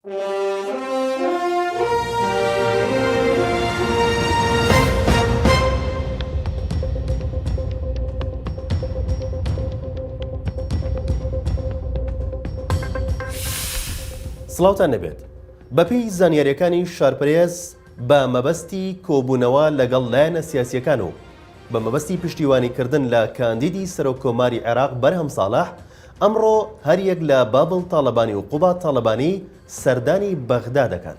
سڵاوتان لێبێت. بەپێی زانیاریەکانی شارپرێس بە مەبەستی کۆبوونەوە لەگەڵ لایەنە سیاسیەکان و بە مەبەستی پشتیوانی کردن لە کاندیدی سەرۆک کۆماری عێراق بەرهەم ساڵح ئەمڕۆ هەریەک لە باڤڵ تاڵەبانی و قوباد تاڵەبانی سەردانی بەغدا دەکەن.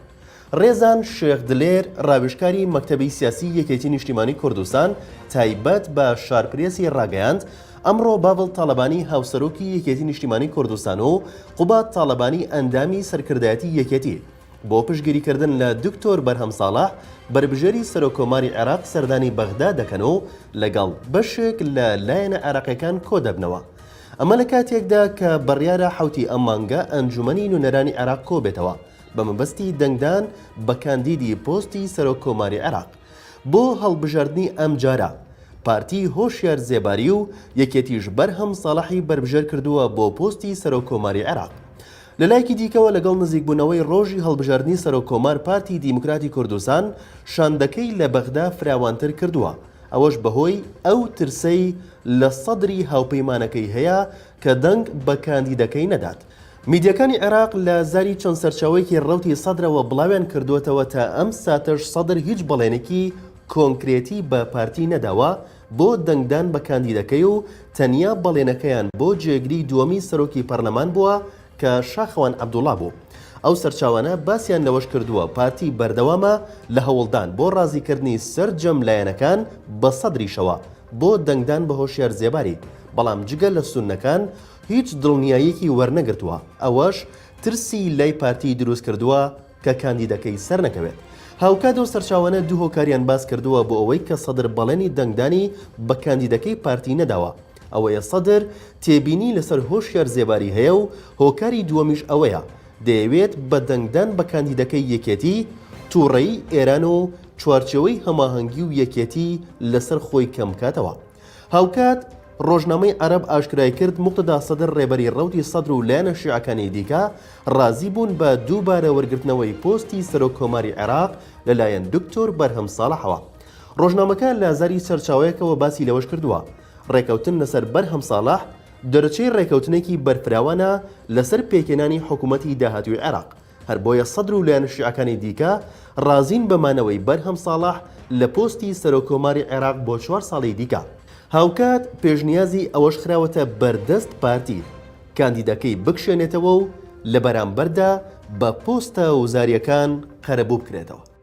ڕێزان شێخ دلێر ڕاوێژکاری مەکتەبی سیاسی یەکێتی نیشتیمانی کوردستان تایبەت بە شارپرێسی ڕاگەیاند، ئەمڕۆ باڤڵ تاڵەبانی هاوسەرۆکی یەکێتی نیشتیمانی کوردستان و قوباد تاڵەبانی ئەندامی سەرکردایەتی یەکێتی بۆ پشتگیریکردن لە دکتۆر بەرهەم ساڵح بەربژێری سەرۆککۆماری عێراق سەردانی بەغدا دەکەن و لەگەڵ بەشێک لە لایەنە عێراقیەکان کۆدەبنەوە. ئەمە لە کاتێکدا کە بڕیارە حەوتی ئەم مانگە ئەنجومەنی نوێنەرانی عێراق کۆبێتەوە بە مەبەستی دەنگدان بە کاندیدی پۆستی سەرۆک کۆماری عێراق بۆ هەڵبژاردنی ئەمجارە. پارتی هۆشیار زێباری و یەکێتیش بەرهەم ساڵحی بەربژێر کردووە بۆ پۆستی سەرۆک کۆماری عێراق. لەلایەکی دیکەوە لەگەڵ نزیکبوونەوەی ڕۆژی هەڵبژاردنی سەرۆک کۆمار پارتی دیموکراتی کوردستان شاندەکەی لە بەغدا فراوانتر کردووە، ئەوەش بەهۆی ئەو ترسەی لە سەدری هاوپەیمانەکەی هەیە کە دەنگ بە کاندیدەکەی نەدات. میدیاکانی عێراق لە زاری چەند سەرچاوەیەکی ڕەوتی سەدرەوە بڵاویان کردووەتەوە تا ئەم ساتەش سەدر هیچ بەڵێنێکی کۆنکرێتی بە پارتی نەداوە بۆ دەنگدان بە کاندیدەکەی و تەنیا بەڵێنەکەیان بۆ جێگری دووەمی سەرۆکی پەرلەمان بووە کە شاخەوان عەبدوڵا بوو. ئەو سەرچاوانە باسیان لەوەش کردووە، پارتی بەردەوامە لە هەوڵدان بۆ ڕازیکردنی سەرجەم لایەنەکان بە سەدریشەوە بۆ دەنگدان بە هۆشیار زێباری، بەڵام جگە لە سوننەکان هیچ دڵنیاییەکی وەرنەگرتووە، ئەوەش ترسی لای پارتی دروستکردووە کە کاندیدەکەی سەرنەکەوێت. هاوکات ئەو سەرچاوانە دوو هۆکاریان باس کردووە بۆ ئەوەی کە سەدر بەڵێنی دەنگدانی بە کاندیدەکەی پارتی نەداوە، ئەوەیە سەدر تێبینی لەسەر هۆشیار زێباری هەیە و هۆکاری دووەمیش ئەوەیە دەیەوێت بە دەنگدان بە کاندیدەکەی یەکێتی توڕەیی ئێران و چوارچێوەی هەماهەنگی و یەکێتی لەسەر خۆی کەمبکاتەوە. هاوکات ڕۆژنامەی عەرەب ئاشکرایکرد، موقتەدا سەدر ڕێبەری ڕەوتی سەدر و لایەنە شیعەکانی دیکە ڕازی بوون بە دووبارە وەرگرتنەوەی پۆستی سەرۆک کۆماری عێراق لەلایەن دکتۆر بەرهەم ساڵحەوە. ڕۆژنامەکە لە زاری سەرچاوەیەکەوە باسی لەوەشکردووە، ڕێکەوتن لەسەر بەرهەم ساڵح دەرچەی ڕێکەوتنێکی بەرفراوانە لەسەر پێکهێنانی حکومەتی داهاتووی عێراق، هەر بۆیە سەدر و لایەنە شیعەکانی دیکە ڕازین بە مانەوەی بەرهەم ساڵح لە پۆستی سەرۆککۆماری عێراق بۆ چوار ساڵی دیکە. هاوکات پێشنیازی ئەوەش خراوەتە بەردەست پارتی، کاندیدەکەی بکشێنێتەوە و لە بەرامبەردا بە پۆستە وزارییەکان قەرەبوو بکرێتەوە.